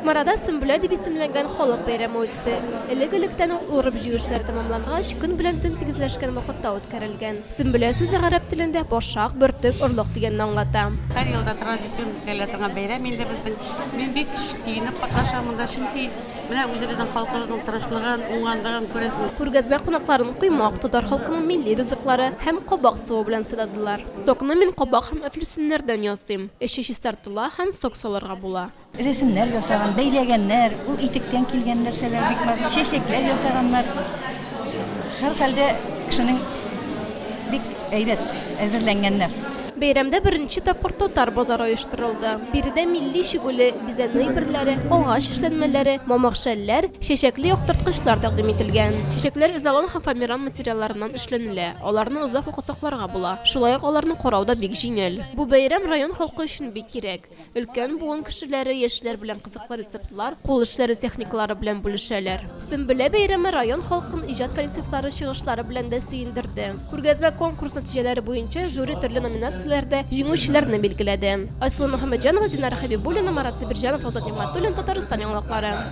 Кукмарада Сөмбелә дип исемләнгән халык бәйрәме үтте. Элек-электән ул урып-җыю эшләре тәмамлангач, көн белән төн тигезләшкән вакытта үткәрелгән. Сөмбелә сүзе гарәп телендә башак, бөртек, орлык дигәнне аңлата. Һәр елда традицион үткәрелә торган бәйрәм инде безнең. Мин бик сөенеп катнашам монда, чөнки менә үзебезнең халкыбызның тырышлыгын, уңганлыгын күрәсең. Күргәзмә кунакларын коймак, татар халкының милли ризыклары һәм кабак суы белән сыйладылар. Сокны мин кабак һәм әфлисуннардан ясыйм. Эче чистартыла һәм сок салырга була. Рәсемнәр ясаган, бәйләгәннәр, ул итектән килгән нәрсәләр бик матур, чәчәкләр ясаганнар. Һәрхәлдә кешенең бик әйбәт әзерләнгәннәр. Бәйрәмдә беренче тапкыр татар базары оештырылды. Биредә милли чигүле бизәнү әйберләре, агач эшләнмәләре, мамык шәлләр, чәчәкле яктырткычлар тәкъдим ителгән. Чәчәкләр изолон һәм фоамиран материалларыннан эшләнелә. Аларны озак вакыт сакларга була. Шулай ук аларны карау да бик җиңел. Бу бәйрәм район халкы өчен бик кирәк. Өлкән буын кешеләре яшьләр белән кызыклы рецептлар, кул эшләре техникалары белән бүлешәләр. Сөмбелә бәйрәме район халкын иҗат коллективлары чыгышлары белән дә сөендерде. Күргәзмә-конкурс нәтиҗәләре буенча жюри төрле номинацияләрдә җиңүчеләрне билгеләде. Айсылу Мөхәммәтҗанова, Динара Хәбибуллина, Марат Сабирҗанов, Азат Нигъмәтуллин, Татарстан яңалыклары.